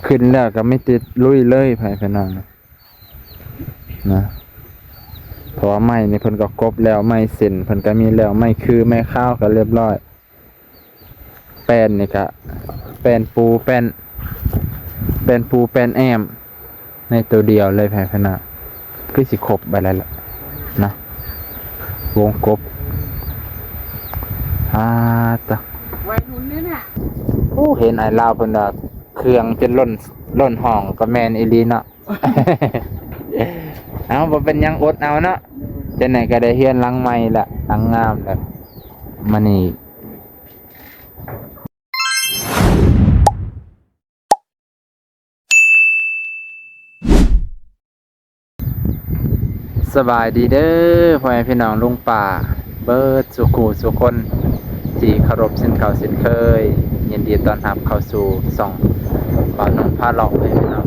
ຂຶ້ນແລ້ວກໍມີແຕ່ລຸຍເລີຍ ໃຜພີ່ນ້ອງນະ ເພາະວ່າໄມ້ນີ້ເພິ່ນກໍກົບແລ້ວ ໄມ້ເສັ້ນເພິ່ນກໍມີແລ້ວ ໄມ້ຄືໄມ້ຄາວກໍລຽບຮ້ອຍ ແປ້ນນີ້ກະ ແປ້ນປູແປ້ນ ແປ້ນປູແປ້ນແອ້ມ ໃນໂຕດຽວເລີຍ ໃຜພີ່ນ້ອງ ຄືຊິຄົບໄປແລ້ວລະນະ ວົງກົບ ອາຕະ ໄວລຸ້ນເດ້ນະ ໂອ້ ເຫັນອ້າຍລາວເພິ່ນວ່າເຄື່ອງຈົນລົ້ນ ລົ້ນຫ້ອງ ກໍແມ່ນອີ່ຫຼີເນາະ. ເອົາ ບໍ່ເປັນຫຍັງ ອົດເອົາເນາະ ຈັ່ງໃດກໍໄດ້ເຮືອນຫຼັງໃໝ່ລະ ຫຼັງງາມລະ ມານີ້. ສະບາຍດີເດີ ພໍ່ແມ່ພີ່ນ້ອງລຸງປ້າ ເບິດສູ່ຄູ່ສູ່ຄົນທີ່ເຄົາລົບເຊັ່ນເກົ່າເຊັ່ນເຄີຍ ຍິນດີຕ້ອນຮັບເຂົ້າສູ່ຊ່ອງບ່າວໜຸ່ມພາເລາະ ພໍ່ແມ່ພີ່ນ້ອງ.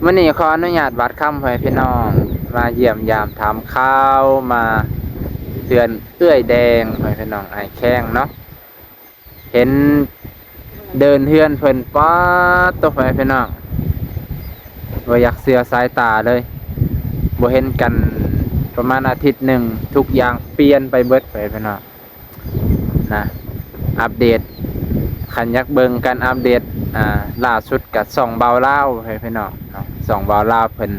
ມື້ນີ້ຂໍອະນຸຍາດບາດຄຳ ພໍ່ແມ່ພີ່ນ້ອງ ມາຢ້ຽມຢາມຖາມຂ່າວ ມາເຮືອນເອື້ອຍແດງ ພໍ່ແມ່ພີ່ນ້ອງ ອ້າຍແຂ້ງເນາະ. ເຫັນເດີ່ນເຮືອນເພິ່ນ ປາດໂທ້ ພໍ່ແມ່ພີ່ນ້ອງ ບໍ່ຢາກເຊື່ອສາຍຕາເລີຍ ບໍ່ເຫັນກັນປະມານອາທິດໜຶ່ງ ທຸກຢ່າງປ່ຽນໄປເບິດ ພໍ່ແມ່ພີ່ນ້ອງນະ. ອັບເດດ ຄັນຢາກເບິ່ງການອັບເດດ ອ່າ ລ່າສຸດກະຊ່ອງບ່າວລາວ ພໍ່ແມ່ພີ່ນ້ອງເນາະ ຊ່ອງບ່າວລາວເພິ່ນ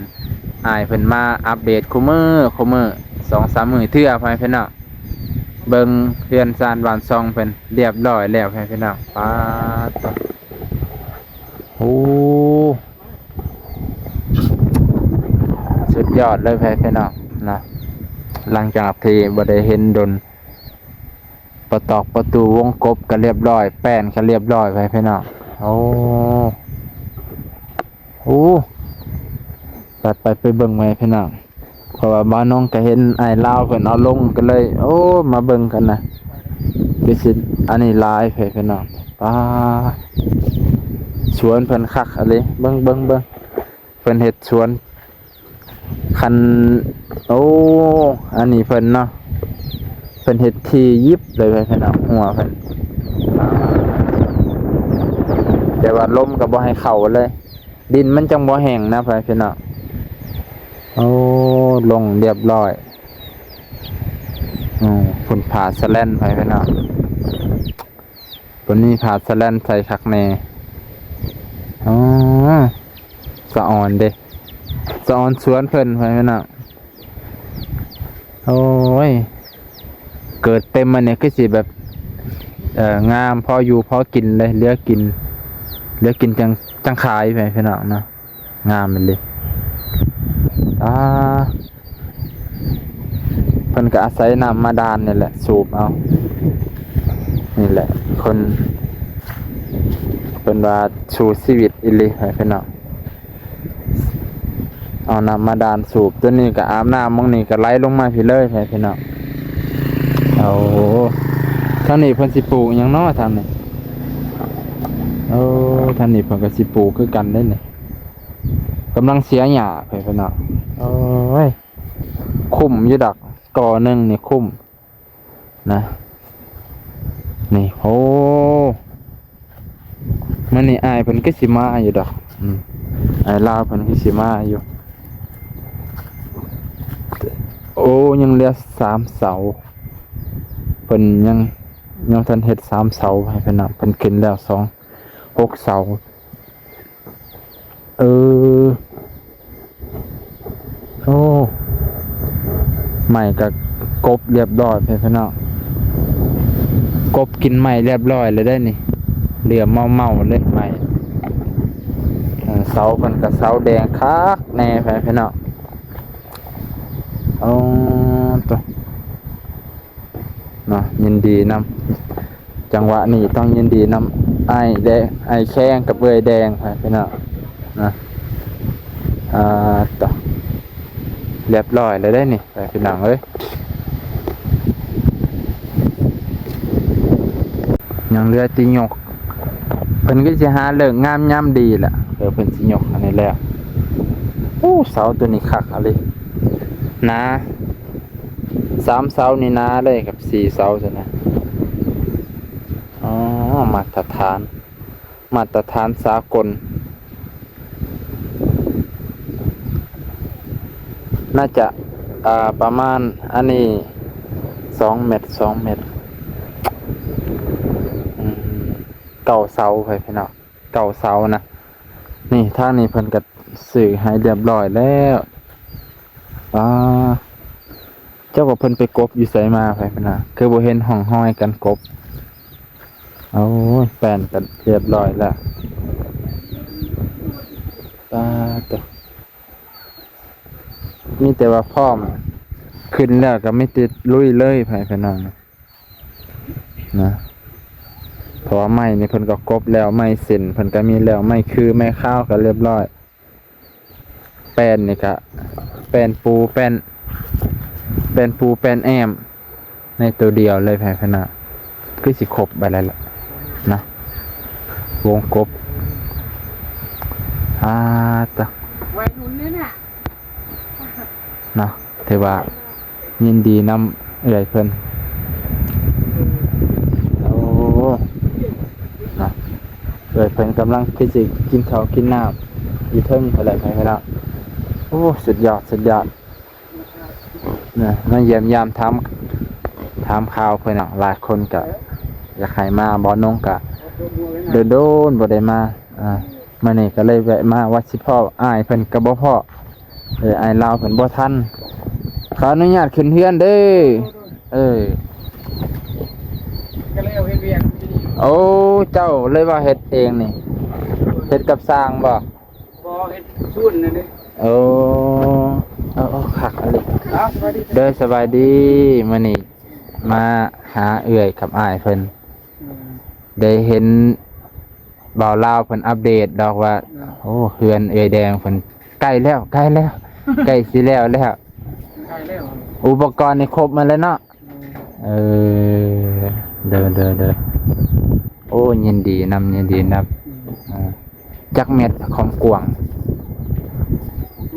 ອ້າຍເພິ່ນມາອັບເດດຄູ່ມື້ ຄູ່ມື້ ສອງສາມມື້ເທື່ອ ພໍ່ແມ່ພີ່ນ້ອງ. ເບິ່ງເຮືອນຊານບ້ານຊ່ອງເພິ່ນລຽບຮ້ອຍແລ້ວ ພີ່ນ້ອງ ປາດໂທ້ ໂອ້ ສຸດຍອດເລີຍ ພີ່ນ້ອງນະ. ຫຼັງຈາກທີ່ບໍ່ໄດ້ເຫັນດົນ ປະຕອກປະຕູວົງກົບກໍລຽບຮ້ອຍ ແປ້ນກໍລຽບຮ້ອຍ ພີ່ນ້ອງ ໂອ້ ໂອ້ ໄປ ໄປ ໄປເບິ່ງໃໝ່ ພີ່ນ້ອງ. ເພາະວ່າບ່າວນົງກໍເຫັນອ້າຍລາວເພິ່ນເອົາລົງ ກໍເລີຍ ໂອ້ ມາເບິ່ງກັນນະ ຄືຊິອັນນີ້ຫຼາຍແທ້ ພີ່ນ້ອງ ປາດ ສວນເພິ່ນຄັກອີ່ຫຼີ ເບິ່ງ ເບິ່ງ ເບິ່ງ ເພິ່ນເຮັດສວນ ຄັນ ໂອ້ ອັນນີ້ເພິ່ນເນາະ ເພິ່ນເຮັດທີ່ຢິບເລີຍ ພີ່ນ້ອງ ຫົວເພິ່ນ ແຕ່ວ່າລົມກໍບໍ່ໃຫ້ເຂົ້າເລີຍ. ດິນມັນຈັ່ງບໍ່ແຫ້ງນະ ພໍ່ແມ່ພີ່ນ້ອງ ໂອ້ ລົງລຽບຮ້ອຍ ໂອ້ ພຸ້ນຜ້າສະແລັນ ພໍ່ແມ່ພີ່ນ້ອງ ຕົວນີ້ຜ້າສະແລັນໃສ່ຄັກແນ່ ອໍ ສະອອນເດ້ ສະອອນສວນເພິ່ນ ພໍ່ແມ່ພີ່ນ້ອງ. ໂອ້ຍ ເກີດເຕັມມານີ້ຄືຊິແບບ ເອີ ງາມ ພໍຢູ່ພໍກິນເລີຍ ເຫຼືອກິນ ເຫຼືອກິນຈັ່ງ ຈັ່ງຂາຍ ພີ່ນ້ອງເນາະ ງາມອີ່ຫຼີ ອາ ເພິ່ນກໍອາໄສນ້ຳບາດານນີ້ແຫຼະ ສູບເອົາ ນີ້ແຫຼະ ຄົນ ເພິ່ນວ່າສູ້ຊີວິດອີ່ຫຼີ ພີ່ນ້ອງ. ເອົານ້ຳບາດານສູບ ຕົວນີ້ກໍອາບນ້ຳ ໝ່ອງນີ້ກໍໄຫຼລົງມາພີ້ເລີຍ ພີ່ນ້ອງ ໂອ້ ທາງນີ້ເພິ່ນຊິປູກຫຍັງເນາະ ທາງນີ້ ໂອ້ ທາງນີ້ເພິ່ນກໍຊິປູກຄືກັນເດ້ນີ້ ກຳລັງເສຍຫຍ້າ ພີ່ນ້ອງ ໂອ້ຍ ຄຸ້ມຢູ່ດອກ ກໍໜຶ່ງນີ້ຄຸ້ມ ນະ ນີ້ ໂອ້ ມື້ນີ້ອ້າຍເພິ່ນຄືຊິມາຢູ່ດອກ ອືມ ອ້າຍລາວເພິ່ນຄືຊິມາຢູ່ ໂອ້ ຍັງເຫຼືອສາມເສົາ ເພິ່ນຍັງ ຍັງບໍ່ທັນເຮັດສາມເສົາໃຫ້ເພິ່ນນະ ເພິ່ນຂຶ້ນແລ້ວສອງ ຫົກເສົາ. ເອີ ໂອ້ ໄມ້ກໍກົບລຽບຮ້ອຍ ພີ່ນ້ອງ ກົບກິນໄມ້ລຽບຮ້ອຍແລ້ວເດ້ນີ້ ເຫຼືອເໝົາໆເລີຍໄມ້ ເອີ ເສົາເພິ່ນກໍເສົາແດງຄັກແນ່ ພີ່ນ້ອງ ໂອ້ ໂຕ ເນາະ ຍິນດີນຳ ຈັງຫວະນີ້ຕ້ອງຍິນດີນຳອ້າຍແດງ ອ້າຍແຂ້ງກັບເອື້ອຍແດງ ພີ່ນ້ອງນະ ອ່າ ຕະ ລຽບຮ້ອຍແລ້ວເດ້ນີ້ ພີ່ນ້ອງເອີຍ ຍັງເຫຼືອແຕ່ຍົກ ເພິ່ນກໍຊິຫາເລີກງາມຍາມດີແຫຼະ ເອີ ເພິ່ນຊິຍົກອັນນີ້ແລ້ວ ໂອ້ ເສົາຕົວນີ້ຄັກອີ່ຫຼີ ໜາ ສາມເສົານີ້ໜາເລີຍກັບສີ່ເສົາຊັ້ນນະ ອໍ ມາດຕະຖານ ມາດຕະຖານສາກົນ ໜ້າຈະ ອ່າ ປະມານອັນນີ້ສອງແມັດ ສອງແມັດ ອືມ ເກົ້າເສົາໄປພີ່ນ້ອງ ເກົ້າເສົານະ. ນີ້ທາງນີ້ເພິ່ນກໍຊື້ໃຫ້ລຽບຮ້ອຍແລ້ວ. ອ່າ ເຈົ້າວ່າເພິ່ນໄປກົບຢູ່ໃສມາໄປພຸ້ນນະ ຄືບໍ່ເຫັນຮ່ອງຮອຍການກົບ. ໂອ້ຍ ແປ້ນກໍລຽບຮ້ອຍແລ້ວ. ປາດໂທ້ ມີແຕ່ວ່າພ້ອມຂຶ້ນແລ້ວກໍມີແຕ່ລຸຍເລີຍ ໃຜພີ່ນ້ອງນະ. ເພາະວ່າໄມ້ນີ້ເພິ່ນກໍກົບແລ້ວ ໄມ້ເສັ້ນເພິ່ນກໍມີແລ້ວ ໄມ້ຄືໄມ້ຄາວກໍລຽບຮ້ອຍ. ແປ້ນນີ້ກະ ແປ້ນປູ ແປ້ນ ແປ້ນປູ ແປ້ນແອ້ມ ໃນໂຕດຽວເລີຍ ແພນຂະໜາດ ຄືຊິຄົບໄປແລ້ວລະນະ ວົງກົບ. ອາ ຕະ ໄວລຸ້ນເດ້ນະ ເນາະ ຖືວ່າ ຍິນດີນຳເອື້ອຍເພິ່ນ. ໂອ້ ນະ ເອື້ອຍເພິ່ນກຳລັງຄືຊິກິນເຂົ້າກິນນ້ຳຢູ່ເທິງພຸ້ນແຫຼະ ພໍ່ແມ່ພີ່ນ້ອງ. ໂອ້ ສຸດຍອດ ສຸດຍອດ ນະ ມາຢ້ຽມຢາມຖາມ ຖາມຂ່າວເພິ່ນເນາະ. ຫຼາຍຄົນກະຢາກໃຫ້ມາ ບ່າວນົງກະໂດນໆບໍ່ໄດ້ມາ. ອ່າ ມື້ນີ້ກໍເລີຍແວະມາ ວ່າຊິພໍ້ອ້າຍເພິ່ນກໍບໍ່ພໍ້. ເອີ ອ້າຍລາວເພິ່ນບໍ່ທັນ. ຂໍອະນຸຍາດຂຶ້ນເຮືອນເດີ. ເອີ ກໍເລີຍເຮັດວຽກຢູ່ນີ້. ໂອ້ ເຈົ້າເລີຍວ່າເຮັດເອງນີ້ ເຮັດກັບຊ່າງບໍ່? ບໍ່ ເຮັດສວນນັ້ນເດ້. ໂອ້ ເອົາ ເອົາ ຄັກອີ່ຫຼີ. ເອົາ ສະບາຍດີ ເດີ ສະບາຍດີ. ມື້ນີ້ມາຫາເອື້ອຍກັບອ້າຍເພິ່ນ ອືມ ໄດ້ເຫັນ ບ່າວລາວເພິ່ນອັບເດດດອກວ່າ ເອີ ໂອ້ ເຮືອນເອື້ອຍແດງເພິ່ນໃກ້ແລ້ວ ໃກ້ແລ້ວ ໃກ້ຊິແລ້ວແລ້ວ ໃກ້ແລ້ວ ອຸປະກອນນີ້ຄົບໝົດແລ້ວເນາະ. ເອີ ເດີ ເດີ ເດີ ໂອ້ ຍິນດີນຳ ຍິນດີນຳ. ອືມ ອ່າ ຈັກແມັດຄວາມກວ້າງ?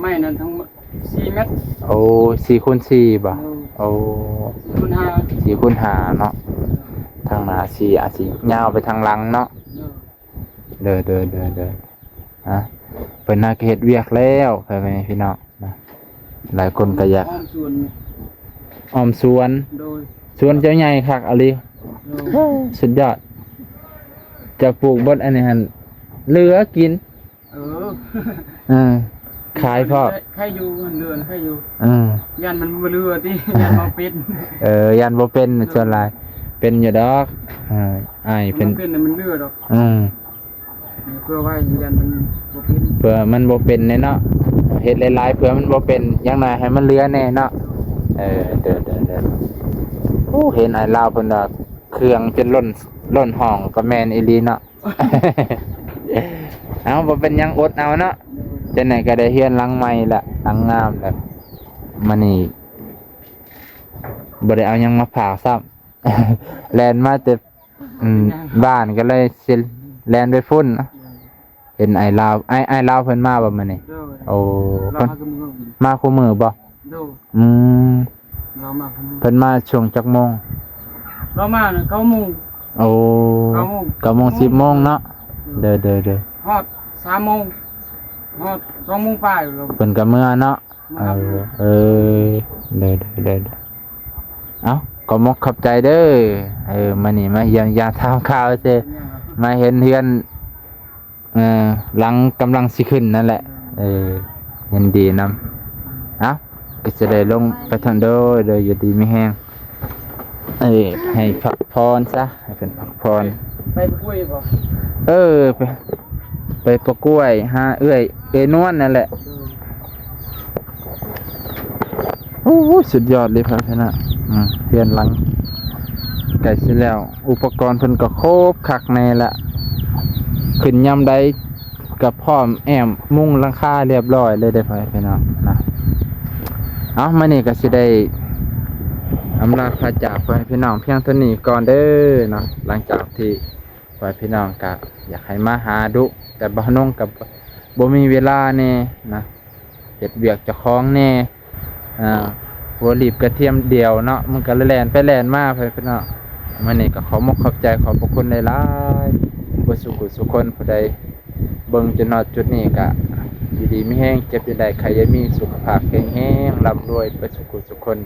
ໄມ້ນັ້ນທັງໝົດສີ່ແມັດ. ໂອ້ ສີ່ຄູນສີ່ບໍ່? ໂດຍ ໂອ້ ສີ່ຄູນຫ້າ ສີ່ຄູນຫ້າເນາະ. ທາງໜ້າສີ່ ອາດຊິຍາວໄປທາງຫຼັງເນາະ. ໂດຍ ເດີ ເດີ ເດີ ເດີ ອ່າ ເພິ່ນໜ້າກະເຮັດວຽກແລ້ວ ພໍ່ແມ່ພີ່ນ້ອງນະ. ຫຼາຍຄົນກະຢາກ ອ້ອມສວນ ອ້ອມສວນ. ໂດຍ ສວນເຈົ້າໃຫຍ່ຄັກອີ່ຫຼີ. ໂດຍ ໂອ້ ສຸດຍອດ. ເຈົ້າປູກເບິດອັນນີ້ຫັ້ນ ເຫຼືອກິນ. ເອີ ເອີ ຂາຍພ້ອມ. ໃຄຢູ່ ເຫຼືອໃຄຢູ່. ເອີ ຢ້ານມັນບໍ່ເຫຼືອຕິ ຢ້ານບໍ່ເປັນ. ເອີ ຢ້ານບໍ່ເປັນ. ໂດຍ ສ່ວນຫຼາຍເປັນຢູ່ດອກ. ເອີ ອ້າຍເພິ່ນ ມັນເປັນແລ້ວມັນເຫຼືອດອກ. ເອີ ເພື່ອໄວ້ຢ້ານມັນບໍ່ເປັນ ເພື່ອມັນບໍ່ເປັນແນ່ເນາະ. ເຮັດຫຼາຍໆ ເພື່ອມັນບໍ່ເປັນ ຢ່າງໜ້ອຍໃຫ້ມັນເຫຼືອແນ່ເນາະ. ເອີ ເດີ ເດີ ເດີ ໂອ້ ເຫັນອ້າຍລາວເພິ່ນວ່າເຄື່ອງຈົນລົ້ນ ລົ້ນຫ້ອງກໍແມ່ນອີ່ຫຼີເນາະ. ເອົາ ບໍ່ເປັນຫຍັງ ອົດເອົາເນາະ. ຈັ່ງໃດກໍໄດ້ເຮືອນຫຼັງໃໝ່ລະ ຫຼັງງາມລະ. ມື້ນີ້ບໍ່ໄດ້ເອົາຫຍັງມາຝາກຊ້ຳ ແລ່ນມາແຕ່ ອືມ ບ້ານກໍເລີຍຊິແລ່ນໄປພຸ້ນ. ເຫັນອ້າຍລາວ ອ້າຍ ອ້າຍລາວເພິ່ນມາບໍ່ມື້ນີ້? ໂດຍ ໂອ້ ເພິ່ນມາຄູ່ມື້ບໍ່? ໂດຍ ອືມ ລາວມາ ເພິ່ນມາຊ່ວງຈັກໂມງ? ລາວມາເກົ້າໂມງ. ໂອ້ ເກົ້າໂມງ ເກົ້າໂມງ ສິບໂມງເນາະ. ໂດຍ ໂດຍ ໂດຍ ຮອດສາມໂມງ ຮອດສອງໂມງປາຍ ເພິ່ນກໍເມືອເນາະ. ເອີ ເອີ ເດີ ເດີ ເດີ ເອົາ ຂອບມົກຂອບໃຈເດີ. ເອີ ມື້ນີ້ມາຢ້ຽມຢາມຖາມຂ່າວເຊີ ມາເຫັນເຮືອນ ເອີ ຫຼັງກຳລັງຊິຂຶ້ນນັ້ນແຫຼະ. ເອີ ຍິນດີນຳ. ເອົາ ກໍຈະໄດ້ລົງໄປທາງ ໂດຍ ໂດຍ ຢູ່ດີມີແຮງ. ເອີ ໃຫ້ພັກຜ່ອນຊະ ໃຫ້ເພິ່ນພັກຜ່ອນ. ໄປປະກວຍບໍ່? ເອີ ໄປ ໄປປະກວຍ ຫາເອື້ອຍ ເອື້ອຍນວນນັ້ນແຫຼະ. ໂອ້ຍ ສຸດຍອດເລີຍ ພະນະ ອືມ ເຮືອນຫຼັງໃກ້ຊິແລ້ວ. ອຸປະກອນເພິ່ນກໍຄົບຄັກແນ່ລະ ຂຶ້ນຍາມໃດ ກໍພ້ອມແອ້ມມຸງຫຼັງຄາລຽບຮ້ອຍເລີຍເດ້ ພໍ່ແມ່ພີ່ນ້ອງນະ. ເອົາ ມື້ນີ້ກໍຊິໄດ້ອຳລາພາຈາກພໍ່ແມ່ພີ່ນ້ອງພຽງເທົ່ານີ້ກ່ອນເດີເນາະ. ຫຼັງຈາກທີ່ພໍ່ແມ່ພີ່ນ້ອງກໍຢາກໃຫ້ມາຫາດຸ ແຕ່ບ່າວນົງກໍບໍ່ມີເວລາແນ່ນະ ເຮັດວຽກເຈົ້າຂອງແນ່. ອ່າ ຫົວລີບກະທຽມດຽວເນາະ ມັນກະແລ່ນໄປແລ່ນມາ ເພື່ອນພີ່ນ້ອງ. ມື້ນີ້ກະຂອບມົກຂອບໃຈ ຂອບພະຄຸນຫຼາຍໆ. ບໍ່ສຸກສຸຄົນ ຜູ້ໃດເບິ່ງຈົນຮອດຈຸດນີ້ກະຢູ່ດີມີແຮງ ເຈັບຢ່າໄດ້ ໄຂ້ຢ່າມີ ສຸຂະພາບແຂງແຮງ ລ່ຳລວຍເບິດສຸກສຸຄົນ.